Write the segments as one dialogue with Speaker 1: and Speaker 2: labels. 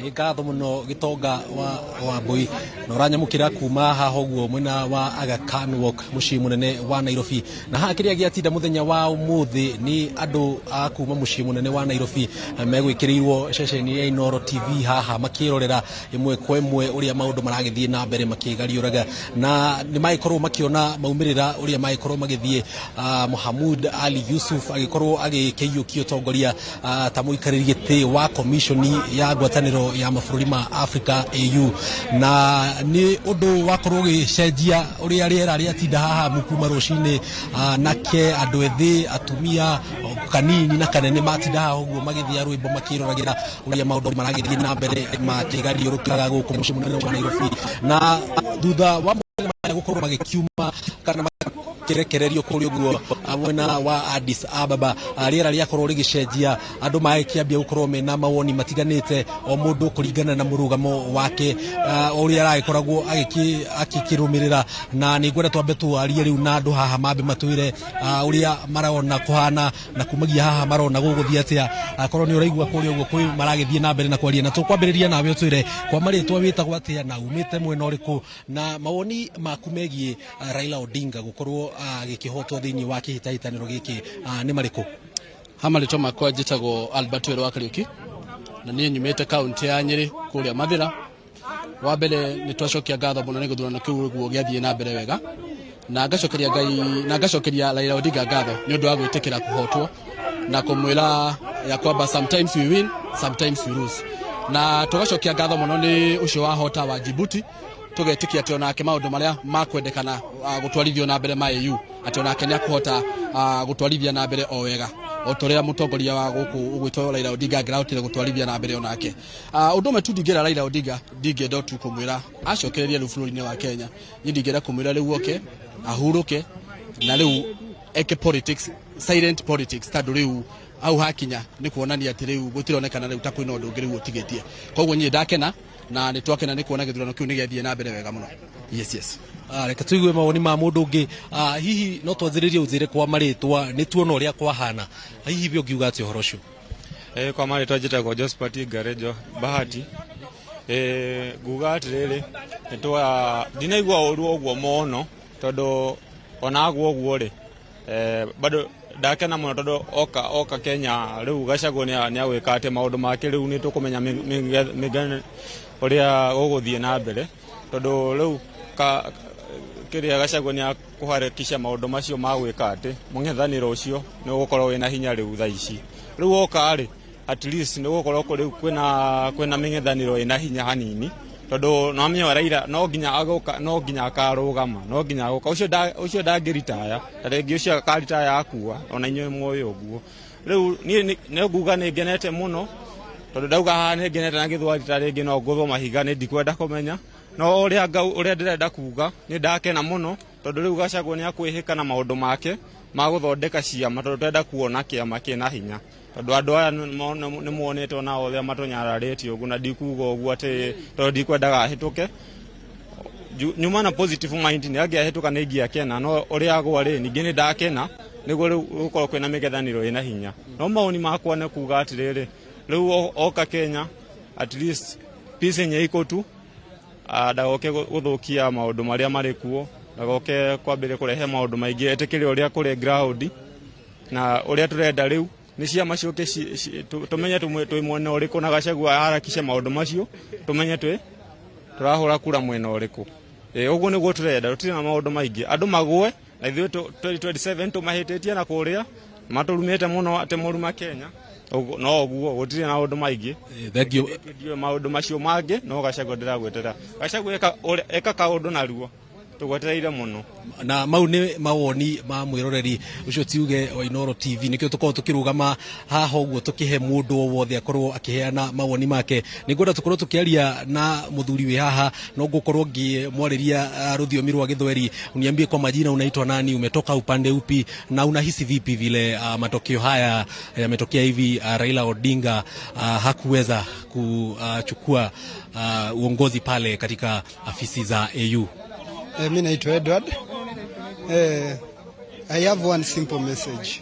Speaker 1: Nĩ ngatho mũno Gĩtonga wa Wambui na ũranyamũkĩra kuma haha ũguo mwena wa Aga Khan Walk, mũciĩ mũnene wa Nairobi. Na haha kĩrĩa gĩatinda mũthenya wa ũmũthĩ nĩ andũ a kuma mũciĩ mũnene wa Nairobi megwĩkĩrĩirwo ceceni ya Inooro TV haha makĩrorera ĩmwe kwa ĩmwe ũrĩa maũndũ maragĩthiĩ na mbere makĩgariũraga, na nĩ magĩkorwo makĩona maumĩrĩra ũrĩa magĩkorwo magĩthiĩ. Mohamud Ali Yusuf agĩkorwo agĩkĩiyũkia ũtongoria ta mũikarĩri gĩtĩ wa commission ya ngwatanĩro ya mabũrũri ma Africa, AU, na nĩ ũndũ wakorwo ũgĩcenjia ũrĩa rĩera rĩatinda haha kuma rũcinĩ. Nake andũ ethĩ, atumia kanini na kanene matinda haha ũguo magĩthia rwĩmbo makĩroragĩra ũrĩa maũndũ maragĩthiĩ na mbere makĩgariũrũkaga gũkũ mũciĩ mũnene wa Nairobi. Na thutha wa gũkorwo magĩkiuma kana makĩrekererio kũrĩa ũguo mwena wa Addis Ababa, rĩera rĩakorwo rĩgĩcenjia, andũ magĩkĩambia gũkorwo mena mawoni matiganĩte, o mũndũ kũringana na mũrũgamo wake ũrĩa aragĩkoragwo akĩrũmĩrĩra. Na nĩ ngwenda twambe twarie rĩu na andũ haha mambe matwĩre ũrĩa marona kũhana na kumagia haha marona gũgũthiĩ atĩa. Akorwo nĩ ũraigua kũrĩa ũguo kwĩ maragĩthiĩ na mbere na kwaria, na tũkwambĩrĩria nawe ũtwĩre kwa marĩtwa wĩtagwo atĩa na umĩte mwena ũrĩkũ na mawoni maku megiĩ Raila Odinga gũkorwo agĩkĩhotwo thĩinĩ wa kĩhĩtahĩtanĩro gĩkĩ nĩ marĩkũ?
Speaker 2: Ha marĩtwa makwa njĩtagwo Albert Wero wa Kariuki na niĩ nyumĩte kaunti ya Nyĩrĩ kũrĩa Mathĩra. Wa mbere nĩ twacokia ngatho mũno nĩ gĩthurano kĩu ũguo gĩathiĩ na mbere wega, na ngacokeria Ngai na ngacokeria Raila Odinga ngatho nĩ ũndũ wa gwĩtĩkĩra kũhotwo na kũmwĩra ya kwamba sometimes we win, sometimes we lose. Na tũgacokia ngatho mũno nĩ ũcio wahota wa Djibouti, tũgetĩkia atĩ onake maũndũ marĩa makwendekana gũtwarithio na mbere ma AU atĩ onake nĩ akũhota gũtwarithia na mbere o wega o ta ũrĩa mũtongoria wa gũkũ ũgwĩtwo Raila Odinga angĩrahotire gũtwarithia na mbere onake. Ũndũ ũmwe tu ndingĩra Raila Odinga, ndingĩenda tu kũmwĩra acokererie rĩu bũrũri-inĩ wa Kenya. Niĩ ndingĩenda kũmwĩra rĩu oke ahurũke na rĩu eke politics, silent politics, tondũ rĩu hau hakinya nĩ kuonania atĩ rĩu gũtironekana rĩu ta kwĩna ũndũ ũngĩ rĩu ũtigĩtie. Koguo niĩ ndakena na nĩ twakena nĩ kuona gĩthurano kĩu nĩ gĩathiĩ na mbere wega mũno. Yes.
Speaker 1: Reke tuigue mawoni ma mũndũ ũngĩ. Hihi no twanjĩrĩrie ũnjĩre kwa marĩtwa, nĩ tuona ũrĩa kwahana, hihi we ũngiuga atĩa ũhoro ũcio?
Speaker 3: Kwa marĩtwa njĩtagwo Josphat Ngarejo Bahati. Nguga atĩrĩrĩ, nĩtwa ndinaigua ũru ũguo mũno tondũ ona agwo ũguo rĩ, bado ndakena mũno tondũ oka Kenya rĩu Gachagua nĩ agwĩka atĩ maũndũ make rĩu nĩ tũkũmenya ũrĩa gũgũthiĩ na mbere, tondũ rĩu kĩrĩa Gachagua nĩ akũharakisha maũndũ macio ma gwĩka atĩ mũng'ethanĩro ũcio nĩ ũgũkorwo wĩna hinya rĩu thaa ici. Rĩu oka rĩ, at least nĩ gũkorwo rĩu kwĩna mĩng'ethanĩro ĩna hinya hanini, tondũ no Raila no nginya agoka, no nginya akarũgama, no nginya agoka ũcio ũcio ndangĩritaya, ta rĩngĩ ũcio akaritaya akua ona inyuĩ muoĩ ũguo. Rĩu niĩ nĩ nguga nĩ ngenete mũno tondũ ndauga haha nĩ ngenete na gĩthweri ta rĩngĩ no ngũthwo mahiga, nĩ ndikwenda kũmenya, no ũrĩa ũrĩa ndĩrenda kuga nĩ ndakena mũno tondũ rĩu Gachagua nĩ akwĩhĩka na maũndũ make ma gũthondeka ciama, tondũ tũrenda kuona kĩama kĩna hinya, tondũ andũ aya nĩ muonete ona ũrĩa matũnyararĩtie ũguo, na ndikuga ũguo atĩ tondũ ndikwendaga ahĩtũke. Nyuma na positive mind, nĩ angĩahĩtũka nĩ ingĩakena, no ũrĩa agwa rĩ, ningĩ nĩ ndakena nĩguo rĩu gũkorwo kwĩna mĩng'ethanĩro ĩna hinya. No mawoni makwa nĩ kuga atĩrĩrĩ, rĩu oka Kenya at least peace yenye iko tu, ndagoke gũthũkia maũndũ marĩa marĩ kuo, ndagoke kwambĩrĩria kũrehe maũndũ maingĩ, etĩkĩre ũrĩa kũrĩ ground na ũrĩa tũrenda rĩu nĩ ciama ciũke tũmenye twĩ mwena ũrĩkũ, na Gachagua aharakishe maũndũ macio tũmenye twĩ tũrahũra kura mwena ũrĩkũ. Ũguo nĩguo tũrenda, tũtirĩ na maũndũ maingĩ, andũ magũe na ithuĩ 2027 tũmahĩtĩtie na kũrĩa matũrumĩte mũno atĩ mũruma Kenya. No ũguo gũtirĩ na maũndũ maingĩ.
Speaker 1: Thank you.
Speaker 3: Ndiũĩ maũndũ macio mangĩ, no Gachagua ndĩragwetera Gachagua eka kaũndũ narua, tũgwetereire mũno.
Speaker 1: Na mau nĩ mawoni ma mwĩroreri ũcio tiuge wa Inooro TV. Nĩkĩo tũkoragwo tũkĩrũgama haha ũguo tũkĩhe mũndũ o wothe akorwo akĩheana mawoni make. Nĩ ngwenda tũkorwo tũkĩaria na mũthuri wĩ haha, no ngũkorwo ngĩmwarĩria rũthiomi rwa Gĩthweri. Uniambie kwa majina, unaitwa nani, umetoka upande upi na unahisi vipi vile matokeo haya yametokea hivi, Raila Odinga hakuweza kuchukua uongozi pale katika afisi za AU?
Speaker 4: Mi naitwa Edward. I have one simple message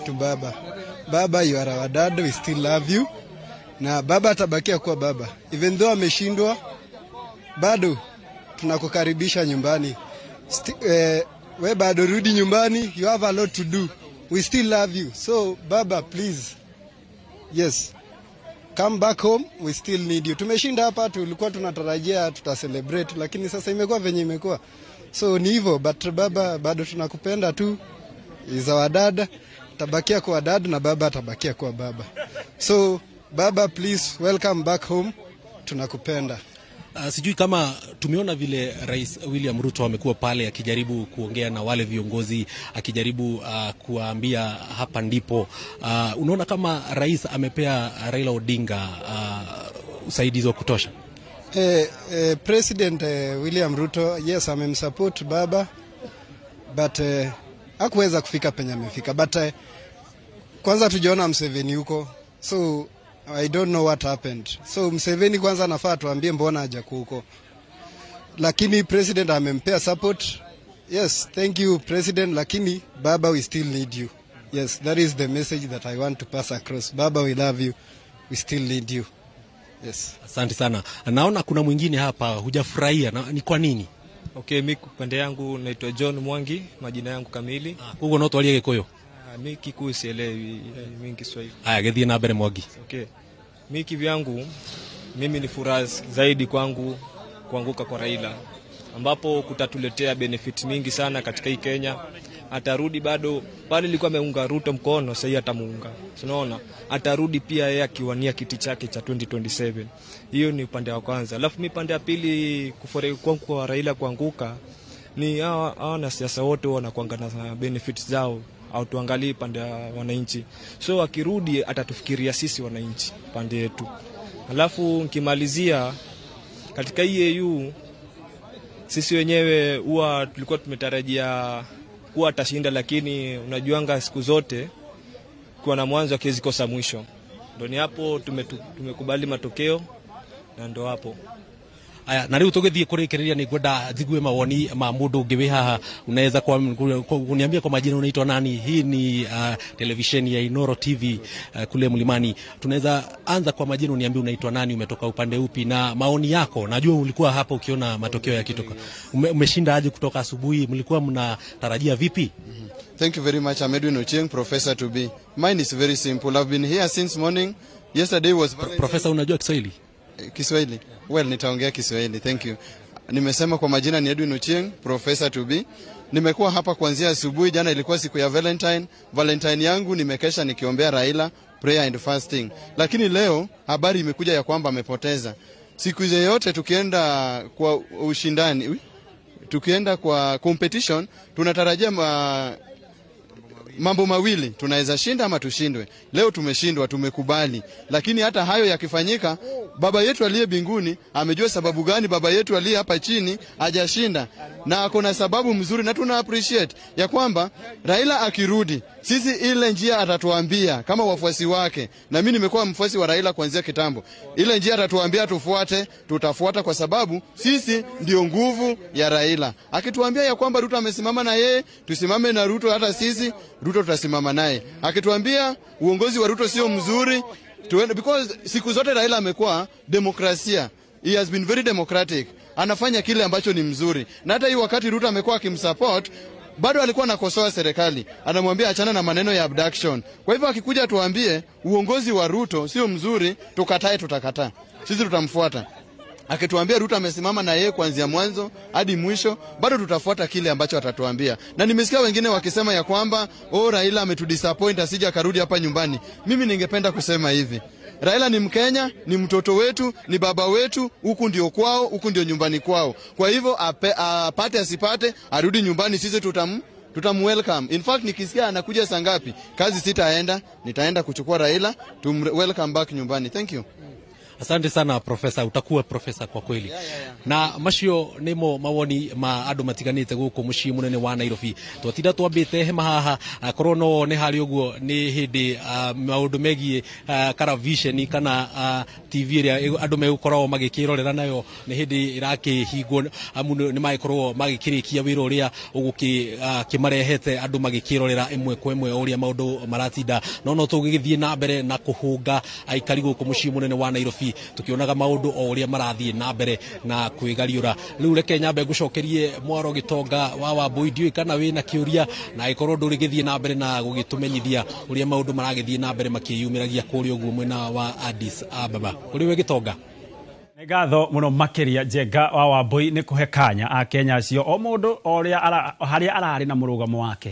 Speaker 4: to Baba. Baba, you are our dad. We still love you. Na baba atabakia kuwa baba. Even though ameshindwa, bado tunakukaribisha nyumbani. We bado rudi nyumbani, you have a lot to do. We still love you. So baba, please. Yes. Come back home, we still need you. Tumeshinda hapa, tulikuwa tunatarajia tuta celebrate, lakini sasa imekuwa venye imekuwa. So ni hivyo, but baba bado tunakupenda tu. Is our dad, tabakia kuwa dad na baba atabakia kuwa baba. So baba, please welcome back home, tunakupenda.
Speaker 1: Sijui kama tumeona vile Rais William Ruto amekuwa pale akijaribu kuongea na wale viongozi, akijaribu kuwaambia hapa ndipo. Unaona kama rais amepea Raila Odinga usaidizi wa kutosha?
Speaker 4: President William Ruto, yes, amemsupport baba, but hakuweza kufika penye amefika. But kwanza tujiona Museveni huko, so I don't know what happened. So Museveni kwanza anafaa tuambie mbona hajakuwa huko. Lakini president amempea support. Yes, thank you president, lakini baba, we still need you. Yes, that is the message that I want to pass across. Baba, we love you. We still need you. Yes.
Speaker 1: Asante sana. Naona kuna mwingine hapa hujafurahia, na ni kwa nini?
Speaker 5: Okay, mi upande yangu naitwa John Mwangi, majina yangu kamili.
Speaker 1: Koguo no twarie Gikuyu.
Speaker 5: Mi Kikuyu sielewi, mi Kiswahili.
Speaker 1: Aya, githie na mbere Mwangi.
Speaker 5: Okay. Mi kivyangu, mimi ni furaha zaidi kwangu kuanguka kwa Raila, ambapo kutatuletea benefit mingi sana katika hii Kenya. Atarudi bado pale ilikuwa ameunga Ruto mkono, sasa atamuunga. Unaona, atarudi pia yeye akiwania kiti chake cha 2027. Hiyo ni upande wa kwanza. Alafu mi pande ya pili, kufurahi kwangu kwa Raila kuanguka ni hawa wanasiasa wote wanakuanga na benefits zao, au tuangalie pande ya wananchi. So akirudi atatufikiria sisi wananchi pande yetu. Alafu nikimalizia katika hii AU, sisi wenyewe huwa tulikuwa tumetarajia kuwa atashinda, lakini unajuanga siku zote kuwa na mwanzo akiwezi kosa mwisho. Ndio ni hapo tumekubali matokeo na ndo hapo.
Speaker 1: Aya, na riu tugithie kurikiriria ni ngwenda njigue mawoni ma mundu ungi wi haha. Unaweza kuniambia kwa majina unaitwa nani? Hii ni televisheni ya Inoro TV kule Mlimani. Tunaweza anza kwa majina, uniambie unaitwa nani, umetoka upande upi na maoni yako. Najua ulikuwa hapa ukiona matokeo yakitoka. Umeshinda aje kutoka asubuhi? Mlikuwa mnatarajia vipi?
Speaker 6: Thank you very much. I'm Edwin Ochieng, professor to be. Mine is very simple. I've been here since morning. Yesterday was
Speaker 1: Professor, unajua Kiswahili?
Speaker 6: Kiswahili. Well, nitaongea Kiswahili. Thank you. Nimesema kwa majina ni Edwin Ochieng, professor to be. Nimekuwa hapa kuanzia asubuhi. Jana ilikuwa siku ya Valentine. Valentine yangu nimekesha nikiombea Raila, prayer and fasting. Lakini leo habari imekuja ya kwamba amepoteza. Siku yote tukienda kwa ushindani, tukienda kwa competition, tunatarajia mambo mawili, tunaweza shinda ama tushindwe. Leo tumeshindwa, tumekubali. Lakini hata hayo yakifanyika, baba yetu aliye mbinguni amejua sababu gani baba yetu aliye hapa chini hajashinda, na akona sababu mzuri, na tuna appreciate ya kwamba Raila akirudi, sisi ile njia atatuambia kama wafuasi wake, na mimi nimekuwa mfuasi wa Raila kuanzia kitambo, ile njia atatuambia tufuate, tutafuata, kwa sababu sisi ndio nguvu ya Raila. Akituambia ya kwamba Ruto amesimama na yeye, tusimame na Ruto, hata sisi Ruto tutasimama naye. Akituambia uongozi wa Ruto sio mzuri, tuende, because siku zote Raila amekuwa demokrasia. He has been very democratic. Anafanya kile ambacho ni mzuri. Na hata hii wakati Ruto amekuwa akimsupport, bado alikuwa anakosoa serikali. Anamwambia achana na maneno ya abduction. Kwa hivyo akikuja tuambie uongozi wa Ruto sio mzuri, tukatae, tutakataa. Sisi tutamfuata. Akituambia Ruto amesimama na yeye kuanzia mwanzo hadi mwisho, bado tutafuata kile ambacho atatuambia. Na nimesikia wengine wakisema ya kwamba oh, Raila ametudisappoint asije akarudi hapa nyumbani. Mimi ningependa kusema hivi, Raila ni Mkenya, ni mtoto wetu, ni baba wetu, huku ndio kwao, huku ndio nyumbani kwao. Kwa hivyo apate asipate, arudi nyumbani, sisi tutam welcome. In fact nikisikia anakuja saa ngapi, kazi sitaenda, nitaenda kuchukua Raila, tum welcome back nyumbani. Thank you.
Speaker 1: Asante sana, profesa, utakuwa profesa kwa kweli. Yeah. Na macio nimo mawoni ma andu matiganite guku mucii munene wa Nairobi. Twatinda twambite hema haha, akorwo no wone hari uguo ni hindi maundu megie karavisheni kana TV ĩrĩa andũ megũkoragwo magĩkĩrorera nayo nĩ hĩndĩ ĩrakĩhingwo, amu nĩ magĩkorwo magĩkĩrĩkia wĩra ũrĩa ũgũkĩmarehete andũ magĩkĩrorera ĩmwe kwa ĩmwe ũrĩa maũndũ maratinda. No tũgĩgĩthiĩ na mbere na kũhũnga aikari gũkũ mũciĩ mũnene wa Nairobi, tukionaga maũndũ o ũrĩa marathiĩ na mbere na kwĩgariũra. Rĩu reke nyambe ngũcokerie mwaro Gĩtonga wa Wambui, ndiũĩ kana wĩna kĩũria, na angĩkorwo ndũrĩ gĩthiĩ na mbere na gũgĩtũmenyithia ũrĩa maũndũ maragĩthiĩ na mbere makĩyumĩragia kũrĩa ũguo mwena wa Addis Ababa. Kũrĩ we, Gĩtonga.
Speaker 7: Nĩ ngatho mũno makĩria, Njenga wa Wambui, nĩ kũhe kanya Akenya acio o mũndũ o ũrĩa harĩa ararĩ na mũrũgamo wake.